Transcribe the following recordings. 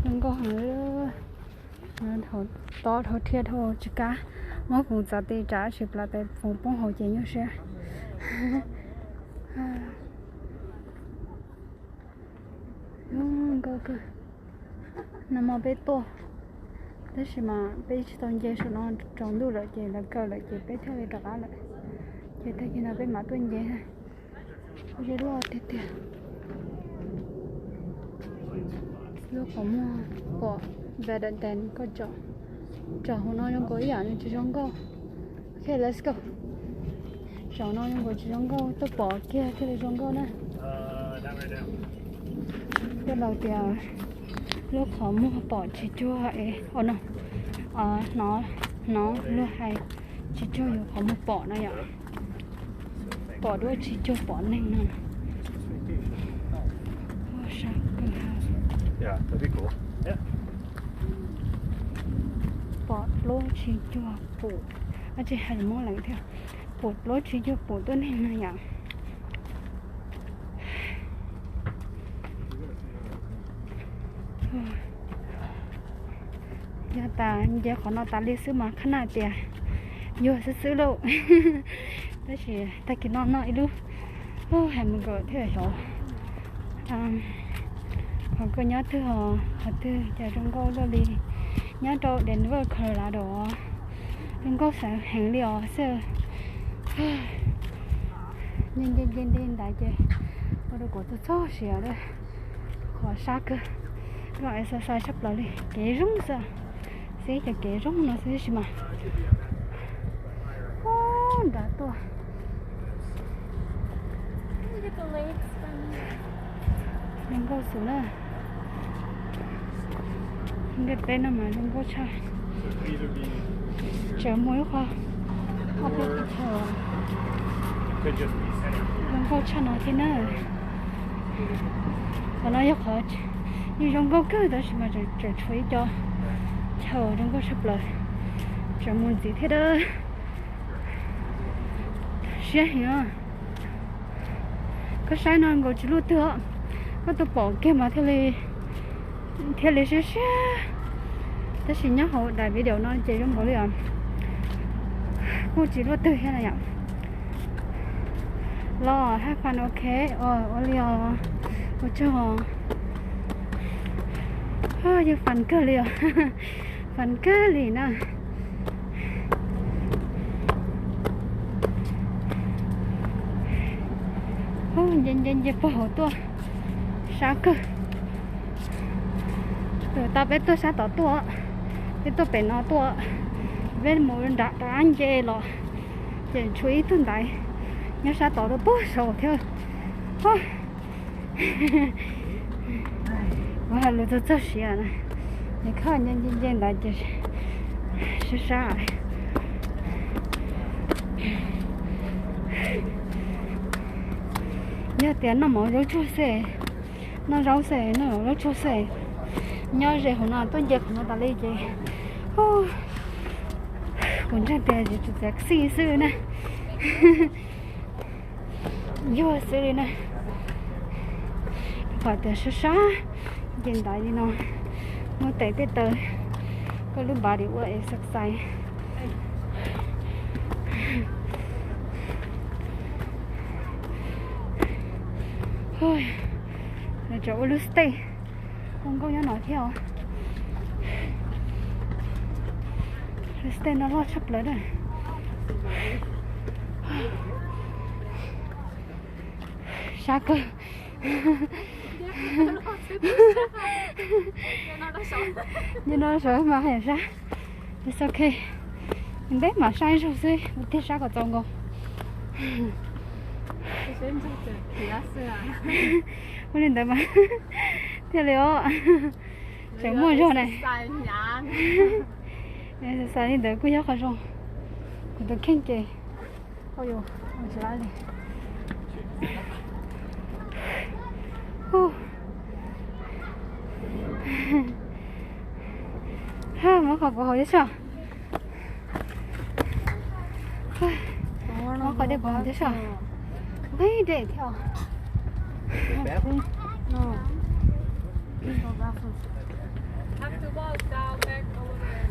Zoo nkauj heev. Tob dhau thiab dhau tsis kav, muab kuv txav ti tsam tsis plas tes foos poob hauv ces nyuaj siab. Zoo nkauj kawg. Nag hmo peb tuaj, tab sis mas peb tsis tau nce saum no, tsaus ntuj lawm ces lawv kaw lawm ces peb thiaj li rov qab lawm. Ces tag kis no peb mam tuaj nce. Zeb loj tiag tiag. Lub qhov muag pom Vedantàn, koj tsom, tsom hauv no zoo nkaus ib yam nws tsis zoo nkauj. Ok, let's go. Tsom no zoo nkaus tsis zoo nkauj, tuaj pom kiag thiaj li zoo nkauj na. Tej laus tias lub qhov muag pom tsis cuag es, o no, hnov, hnov luag hais tsis cuag yus qhov muag pom no yom. Pom duab tsis cuag pom neeg no. Sab kawg. Pom duab tsis cuag pum, tsis hais Hmoob leej thiab. Pom duab tsis cuag pum tuab neeg no yom. Yog tas nce qhov no tas li xwb mas khab naj tias yuag xwb xwb lauj. Tab sis tag kis no noj ib lub hamburger thiaj xyov qhov koj nyob twg, qhov twg cas zoo nkauj luaj li. Nyob rau Denver, Colorado, zoo nkauj xav heev li os xwb. Nce nce nce nce ntawd ces ua rau kuv txog txog siav lawm. Qhov sab kawg, zoo exercise tshaj plaws li, kev zoo xwb. Xib cov kev zoo no xwb sis mas. Ub, nrad tuaj. Zoo nkauj xwb na. Ntiaj teb no mas zoo nkauj tshaj. Tseem muaj ib qho, qhov peb tus chaw zoo nkauj tshaj no thiab na. Qhov no yog qhov yeej zoo nkauj kawg tab sis mas tseem tshuav ib co chaw zoo nkauj tshaj plaws. Tseem mus ntxiv thiab dab. Siab heev. Koj saib no nkaus tsis luaj twg os. Koj tus pom kiag mas thiaj li, thiaj li siab siab. Tab sis nyob hauv daim video no ces zoo nkaus li os, kuj tsis luaj twg thiab na yom. Los haj fun ok. Ua li os, ua tsaug. Yog fun kawg li os, fun kawg li na. Nce nce nce puag hauv tuaj, sab kawg. Tus tau peb tuaj sab tod tuaj, peb tuaj pem no tuaj, peb mus nram rov qab nce los ces tshuav ib tug ntaiv nyob sab tod tuaj puag saud thiab. Kuv hais lus txog txog siav na, es koj nce nce nce ntawd ces sab sab. Yog tias noj mov zaub tsuag xwb, noj zaub xwb, noj zaub tsuag xwb, nyob ze hauv no tuaj nce qhov no tas li ces kuv ntseeg tias tsis txiav xij xwb na. Yuag xwb li na. Pom tias sab sab, nce ntaiv li no, muab tes tej taw, koj lub body ua exercise. Lawv tseem ua lub stage zoo nkauj nyob no thiab os. Lub stage no loj tshaj plaws na. Sab kawg. Nyob no sawv mas haj yam sab. It's ok. Ntev mam saib zaug xwb, ua tiag sab kom txaus nkaus. Ua li ntawd mas thiaj li os. Tseem muaj zog ne. Exercise li ntawd kuj yog qhov zoo. Kuv tus kheej ces, ua tsis lab li. Muab qhov puv hauv thiab soj. Muab qhov dej puv hauv thiab soj. Nqig dej thiab. No. No. Have to walk down back over there.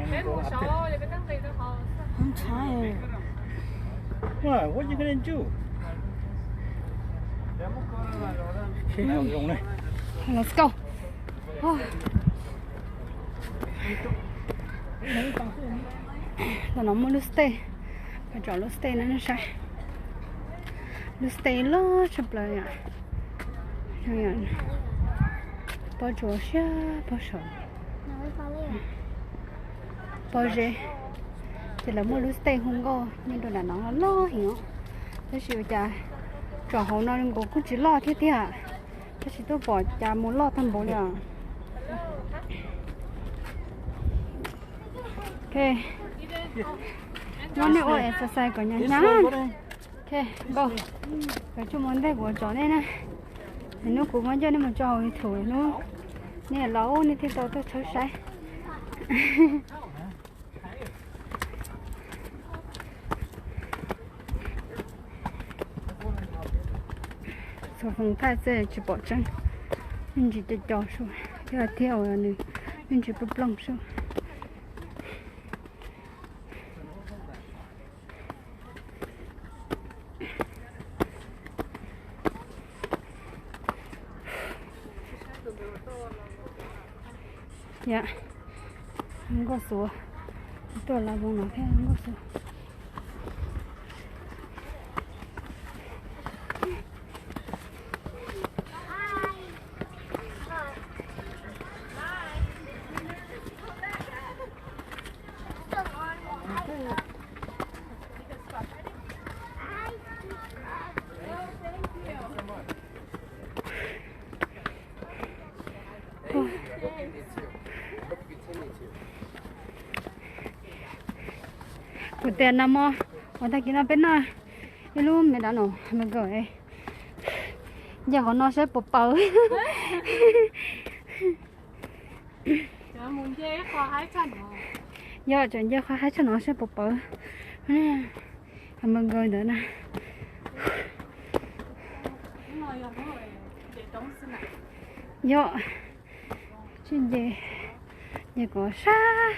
Peb mus saud, peb nqis rau hauv. What, what you gonna do? Let's go. Tam no muaj lub stage, peb tsom lub stage no nej saib. Lub stage loj tshaj plaws yom. Pob tsuas siab pob saud, pob zeb. Ces lawv muaj lub stage hu nkauj nyob rau nram no loj heev os. Tab sis ua cas tsom hauv no nkaus kuj tsis loj thiab tiag, tab sis tuaj pom cas mus loj tag npaum li os. Ok, muab nej ua exercise kom hnyav hnyav. Ok, nkauj, koj tsuj mus ntej kuv tsom nej na. Hnub kuv muab coj nej mus tso hauv YouTube hnub nej los nej thiaj tau tuaj tshawb saib. Txhua foos thaij xwb tsis pom tseeb, me ntsis co co xwb, yog tiag uas nws me ntsis plooj plooj xwb. Yam, nkauj xuav, tuaj lawm mus no thiab nkauj xuav. Kuv tias nag hmo, ua tag kis no peb noj ib lub McDonald's hamburger, nce qhov no saib puas pawv. Yog tseem nce qhov haib tshaj no saib puas pawv hamburger ntawd na. Yog, tsis nce, nce kom sab.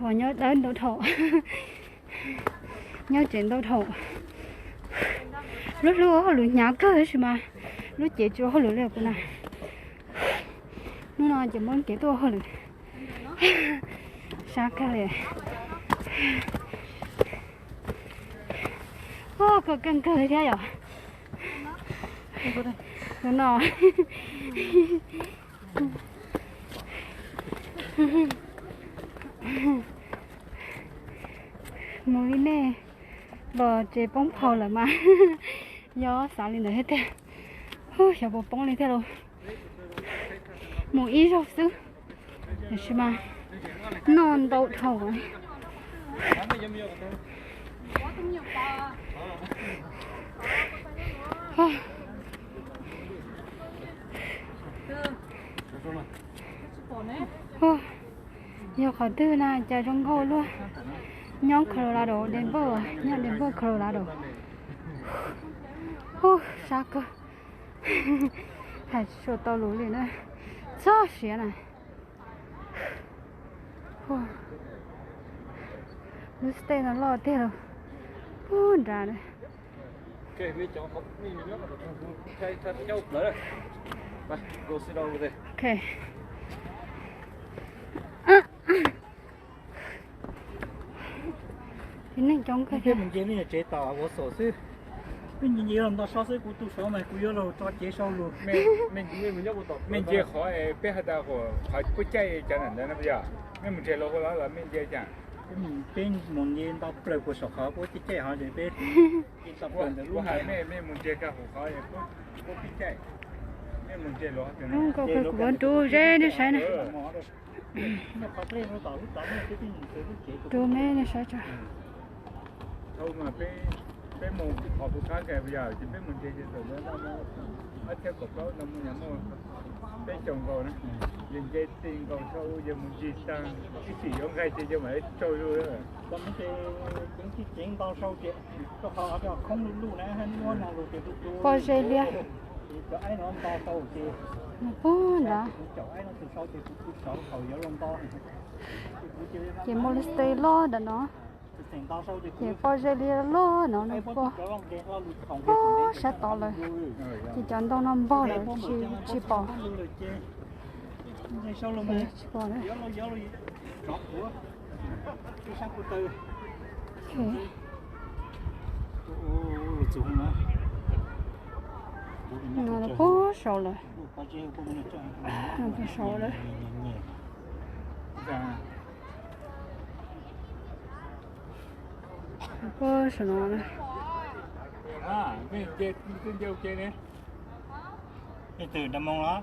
Ho nyob dawb ntau dhau, nyob tsev ntau dhau. Lub hlub ua hauj lwm hnyav kawg tab sis mas lub cev tsis ua hauj lwm li kuv na. Hnub no ces muab kev tuaj ua hauj lwm sab kawg li. Kawg kawg kawg li thiab yom. Tus no mus li nej los tsev poob phau lawm mas. Yog xav li ntawd thiab tiag. Xyov puas poob li thiab lauj. Mus ib zaug xwb, tiam sis mas noj ntau dhau. Yog qhov twg na cas zoo nkauj luaj. Nyob Colorado, Denver, nyob Denver, Colorado. Hu, sab kawg. Hais tsis tshua tau lus li na. Txog siav na. Lub stage no loj tiag los. Ub nrad na. Ok. Tib neeg coob kawg thiab. Mus nce nej tsev tom Wausau xwb. Peb nce nce los nto so xwb, kuv tus saud mas kuv yuav los tso cev sau lus. Mej nce qhov peb has tas qhov puab caij cas ntawd na, yog mej mus nrhiav los ua los mej nce cas. Peb mus nce nto plaws puag saum qhov puab caij caij hov ces peb nce tau plaws ntawd lub. Mej mus nrhiav kag hauv qhov puab pib caij. Mej mus nrhiav los. Kuv rub ze nej saib na. Rub me nej saib tso. Thaum mas peb Peb mus qhov kuv qab kais yog ces peb mus nce ces thaum ntawd ob txhiab kaum plaub no mus yog muaj peb caug nkaus na. Yog nce ti nkaus tso yog mus ncig tag ib txhis yuav nqaij ces yog mam li tsaug zog. Pob zeb liab. Puag nrad. Ces muaj lub stage loj ntawm no. Ces pob zeb liab loj no nws puag sab tod lawm. Ces cov ntoo no npog lawm tsis pom. Tsis pom. No puag saud lawm. Puag saud lawm. Puag saum no na. Leej twg nrog moo los?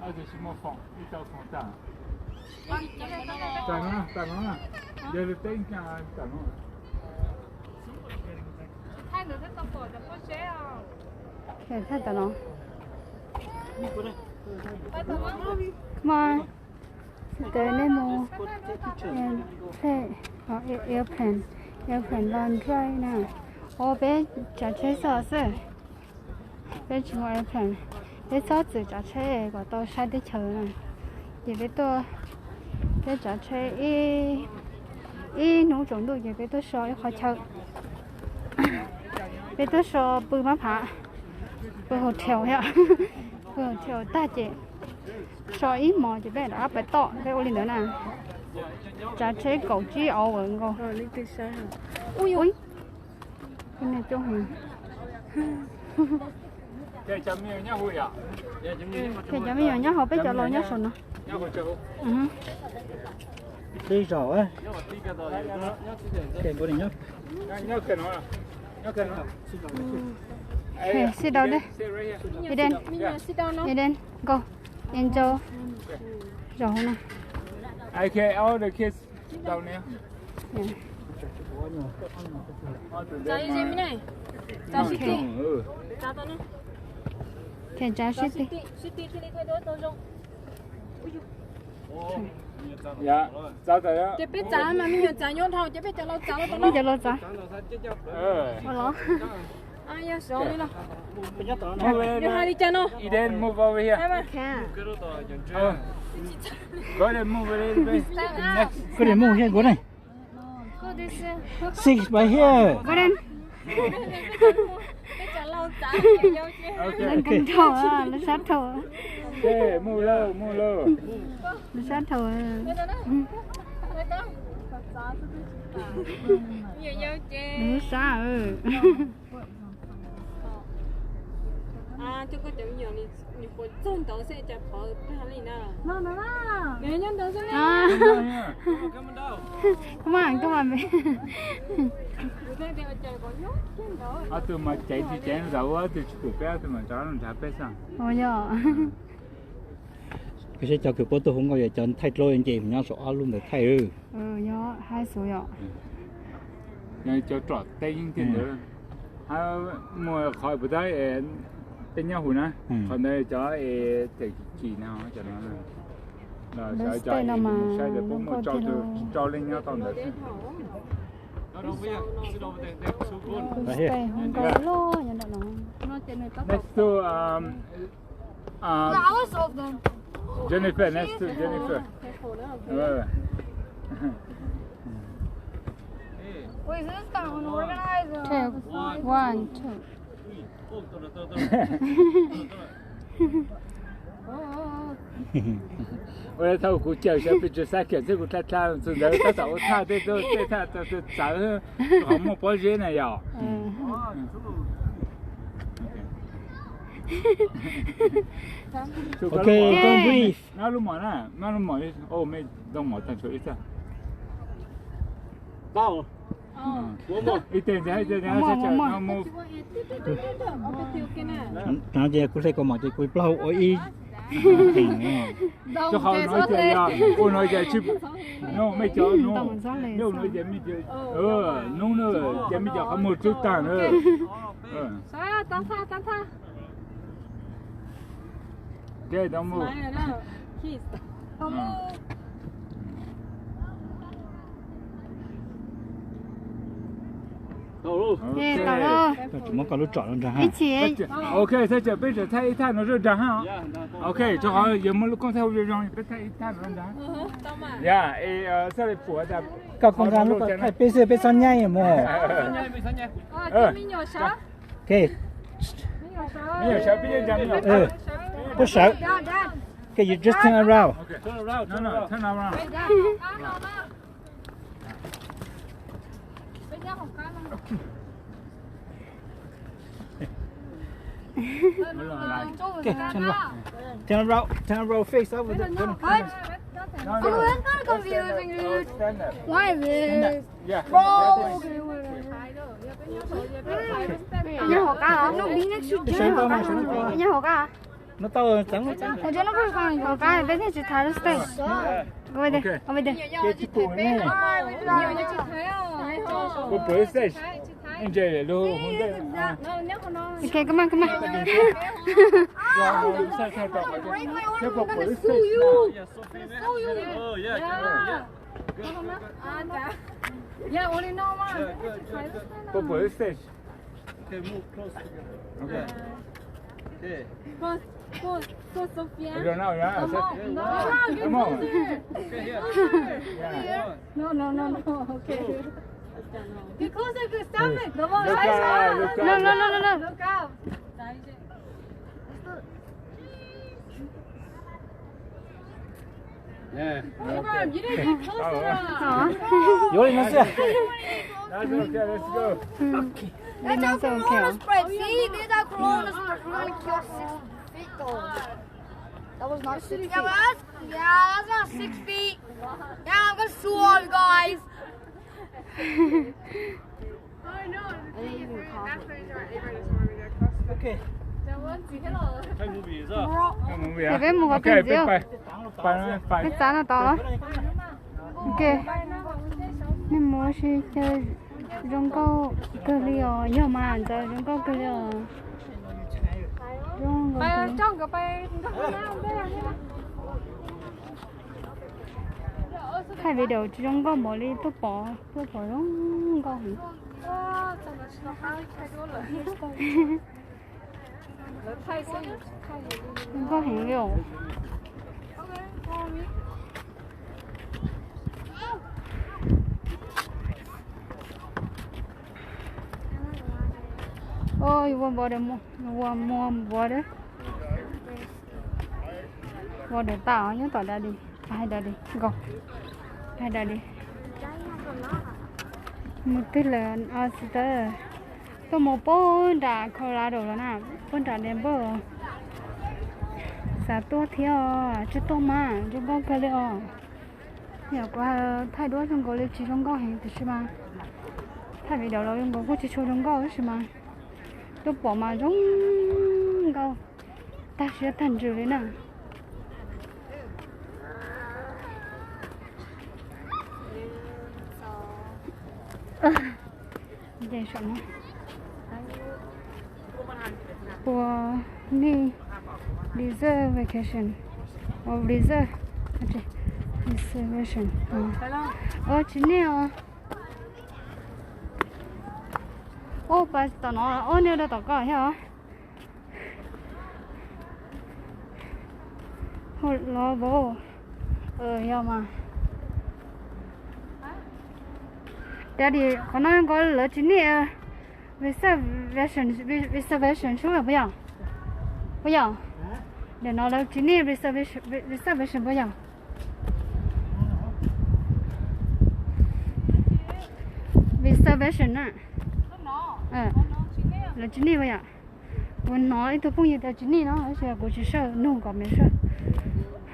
Tab sis muaj foom, ib tau foom tag. Tag no, tag no, yog li teb tag no. Thaij tam no. Mog, sawv daws nej mus airplane, airplane los nraj na. Ua peb tsav tsheb xwb xwb. Peb tsis mus airplane, peb txhob txwm tsav tsheb kom tau saib teb chaws na. Ces peb tuaj, peb tsav tsheb ib hnub tsaus ntuj ces peb tuaj so ib qhov chaw. Peb tuaj so pw mab phav, pw hotel thiab. Pw hotel tag ces so ib hmos ces peb rov qab pem toj, peb ua li ntawd na. Tsav tsheb kaum tsib hour nkaus. Ces cov me nyuam nyob hauv, peb cov laus nyob saum no. Tej zaum, ok, sit down there. Eden, go. Enjoy. Zaum hauv no. Okay, all the kids down there. Tsav sib tw. Tsav sib tw. Ces peb tsav mas me nyuam tsav nyob dhau ces peb cov laus tsav los tau no. Cov laus tsav. Ua los. Yog hais li cas no? Eden, move over here. Go ahead, move a little bit. Next. Go ahead, move here, go ahead. Six right here. Go ahead. Okay. Lawv nkees dhau, lawv sab dhau. Okay, move low, move low. Lawv sab dhau. Lawv sab. Coj koj cov me nyuam nws puas txog ntawd xwb cas pov tag li na. Nws nyob ntawd xwb na. Come on, come on. Ob tug mas ceev tsis ceev zaum, ob tug tsis pum peb, ob tug mas tso nrhav peb xwb. Ua yog. Koj saib cov kws puab tuaj hu nkauj yog cov thaij dluab nce mus nyob saum ob lub ntawd thaij. Yog hais xwb yom. Cov tsom teb yeeb tiag ntawd. Muaj qhov puas tab, peb nyob hauv na, qhov ntawd cov es them kim no, cov no. Los sawv cov es saib tias puab muaj rau leej nyob tau ntawd xwb. Next to, um, Um, Jennifer, next to Jennifer. Wait, is this kind of unorganized? Or... Okay, one, two. Ua thaum kuv caum xyov pes tsawg xab kiam xwb kuv dlha dlha txug ntawd tab tom ua thaj tej tej thaj txawv, qhov muaj pob zeb na yog. Ok, don't breathe. Nab lub mom na, nab lub mom, oh, mej ntoo mom tag tshuav ib txaj. Tau. Ib teg ntxiv, ib teg ntxiv, no mus. Ces kuv hle kaus mom ces kuv plaub hau ua ib theem. Rau qhov no ces yog ua no ces tsis, no mej cov no, yog no ces mej cov, no na, ces mej cov qhov muag tsub tag na. Tau lawm. Tau lawm. Tsis muab koj lub tsom rau nrag ha. Ok, thaj tsam peb tseem thaij ib thaj no rau nrag ha. Ok, rau qhov yuav muaj lub kooj thaij hauv zoo zoo, peb thaij ib thaj no rau nrag. Ya, es xaj li pum tas koj kooj thaij peb xwb, peb txhob nyaib mus. Ok. Puab sawv. Okay, you just turn around. Okay, turn around. Turn around, turn around, face over there. Why this? Bro. Nyob hauv qab os. Nyob hauv qab. Hauv qab peb thiaj tsis thaiv lub stage. Over there, over there. Ok, come on, come on. Puas pom lub stage? Okay, move close together. Okay. Okay. Pause, pause, pause, Sophia. Around now, yeah. Come on, come on. Okay, here. Yeah. No, no, no, no. Okay. Get closer to stomach. Come on, look up, look up. No, no, no, no, no. Look up. Yeah. Come on, you need to get closer. Yuav li no xwb. That's okay, let's go. That's our corona spread. See, there's our corona spread. We're only killed six feet though. That was not six feet. Yeah, that's, yeah, that's not six feet. Yeah, I'm gonna sue all you guys. Okay. Peb mus qhov twg ntxiv? Peb txav no tod. Ok. Nej mus ua si, zoo nkauj kawg li os, yog mas ntxawm zoo nkauj kawg li os. Thaij video tsis zoo nkauj npaum li tuaj pom, tuaj pom zoo nkauj heev. Zoo nkauj heev li os. Oh, you want water more? You want more water? Water tag nyob tom daddy. Hais daddy, nkaus. Hais daddy. Mus twg lawm os sister? Tuaj mus puag nram Colorado los na, puag nram Denver. Xav tuaj thiab os, tsis tuaj mas zoo nkauj kawg li os. Yog kuv thaij duab zoo nkaus li tsis zoo nkauj heev tiam sis mas thaij video los zoo nkaus kuj tsis tshua zoo nkauj tab sis mas tuaj pom mas zoo nkauj tag siab tag ntsws li na. Ces saum no puas nej reserve vacation, o reserve, reservation, o tsis nej os. Ub, pas tom no ob niag rau tom ko thiab os. Los vauv, yog mas. Daddy, qhov no nkaus lawv tsis nej reservation, reservation sub puas yog? Puas yog? Ntawm no lawv tsis nej reservation, reservation puas yog? Reservation na. Lawv tsis nej puas yog? Kuv hnov ib tug phooj ywg tias tsis nej no, tab sis kuv tsis sawj, nug kom me sawj.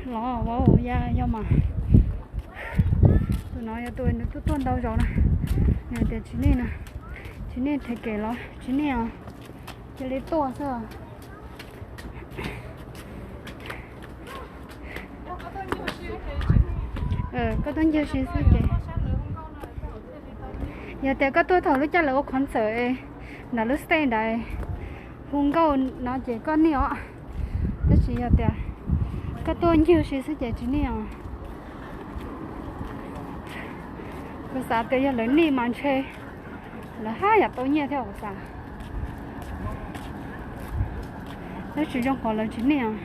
Los vauv, ya yog mas. Tus no yog tus nws tuaj tuaj ntau zaus na. Tias tsis nej no, tsis nej them kem los tsis nej os, cia li tuaj xwb. Koj tuaj ncig si xwb ces, yog tias koj tuaj thaum lub caij lawv ua concert nram lub stage ntawd hu nkauj no ces koj nej os. Tab sis yog tias koj tuaj ncig si xwb ces tsis nej os. Kuv xav tias yog lawv nej mas ntshe lawv haj yam tau nyiaj thiab kuv xav. Tab sis zoo qhov lawv tsis nej os.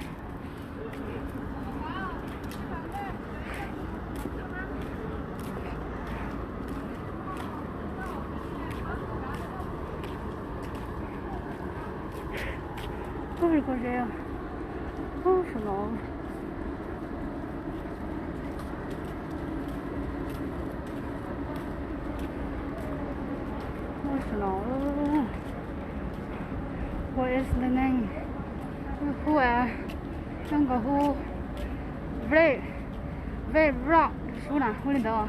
What is the name? Hu, hu, Red, Red Rock sub na, hu li ntawd.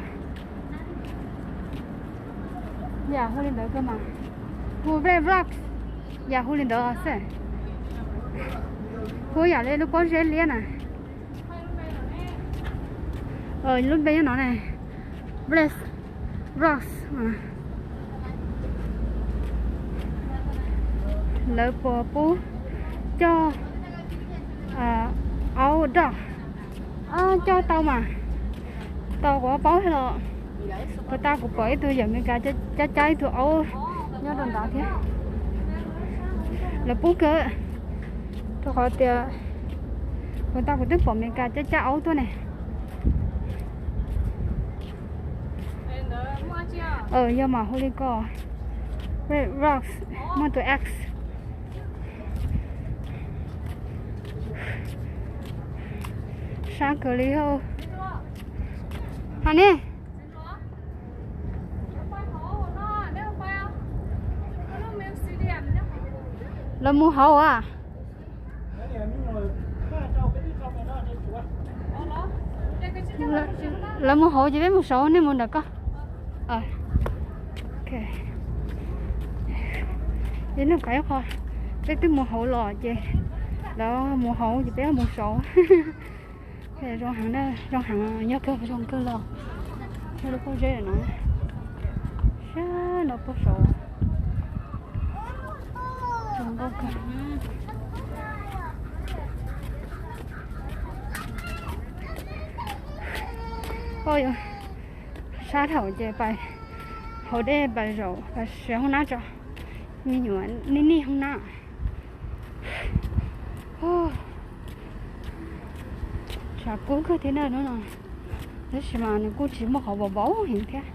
Yam hu li ntawd kawg mas. Hu Red Rock, yam hu li ntawd xwb. Hu yam li lub pob zeb liab na. Lub npe nyob no ne, Red Rock. Lawv puas pub coj aub dog? Coj tau mas, tau kuv paub thiab los. Puag ta kuv pom ib tug yawm Amelikas cab cab ib tug aub nyob rau ntawd thiab. Lawv pub kawg, rau qhov tias puag ta kuv twb pom Amelikas cab cab aub tuaj ne. Yog mas hu li ko, Red Rocks, muaj tus X. Sab kawg li. Ha ne, lawv mus hauv a? Lawv mus hauv ces peb mus saud, nej mus ntawm ko. Ces nug qhov, peb twb mus hauv los ces lawv mus hauv ces peb mus saud. Zoo heev, zoo heev, nyob kawg zoo kawg los. Nyob lub pob zeb no, sab no puag saud. Zoo nkauj kawg. Sab thaum ces pais hauv dej pais zaum pais siav hoob nab tso. Me nyuam nij nij hoob nab. Tshav kub kawg thiab na hnub no, tab sis mas nws kuj tsis muaj qhov vau vau heev thiab,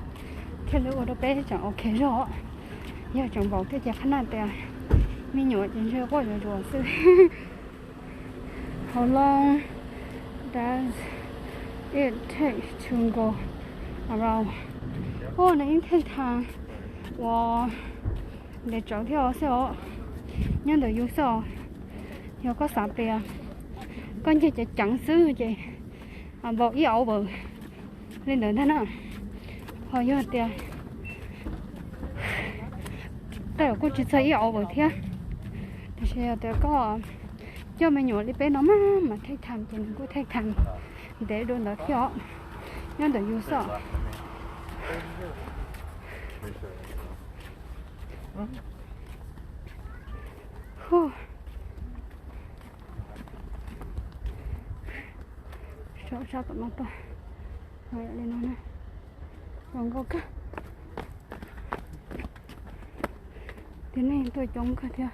thiaj li ua rau peb tseem ok zog. Yog tseem vau thiab ces qhab naj tias me nyuam ces ntshe quaj zuav zuav xwb. How long does it take to go around? Oh, nws ib thej thas uas ntev tsawv thiab os xwb os. Nyob ntawm yus xwb os. Yog koj xav tias koj ncig ceev ceev xwb ces npaum ib hour li ntawd ntag na. Ho yog tias tej zaum kuj tsis txog ib hour thiab, tiam sis yog tias koj coj me nyuam li peb no mas mas take time ces nws kuj take time ntev dua ntawd thiab os. Nyob ntawm yus xwb os. Saum sab tom no tuaj, li no na, zoo nkauj kawg. Tiam neeg tuaj coob kawg thiab.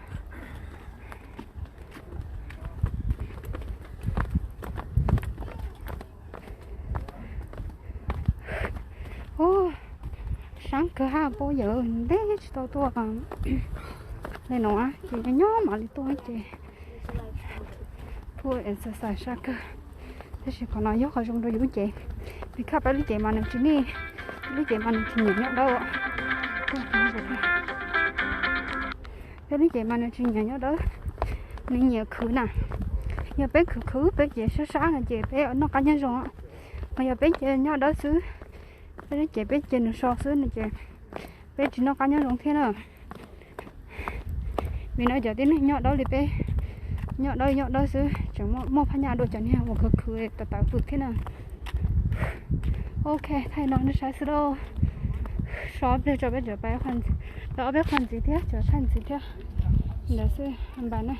Ub, sab kawg hab pab yawm ntev tsis tau tuaj li no ces nyob nyob mam li tuaj ces kuj exercise sab kawg. Tab sis qhov no yog qhov zoo rau yus lub cev, vim khaj peb lub cev mas nws tsis nij, lub cev mas nws tsis nyiam nyob dawb. Peb lub cev mas nws tsis nyiam nyob dawb, nws nyiam khwv na. Yog peb khwv khwv peb cev sab sab no ces peb noj qab nyob zoo, ho yog peb cev nyob dawb xwb, peb lub cev peb cia nws so xwb no ces Peb tsis noj qab nyob zoo thiab na. Vim no cov tib neeg nyob dawb li peb, nyob dawb nyob dawb xwb, tseem muaj phab nyaj dua cov niag uas khwv khwv tawv tawv hwm thiab na. Ok, thaij no nej saib xwb lauj. So ob pliag tso peb tseem pais, ob peb qho ntxiv thiab, tseem thaij ntxiv thiab. Ntawd xwb, bye na.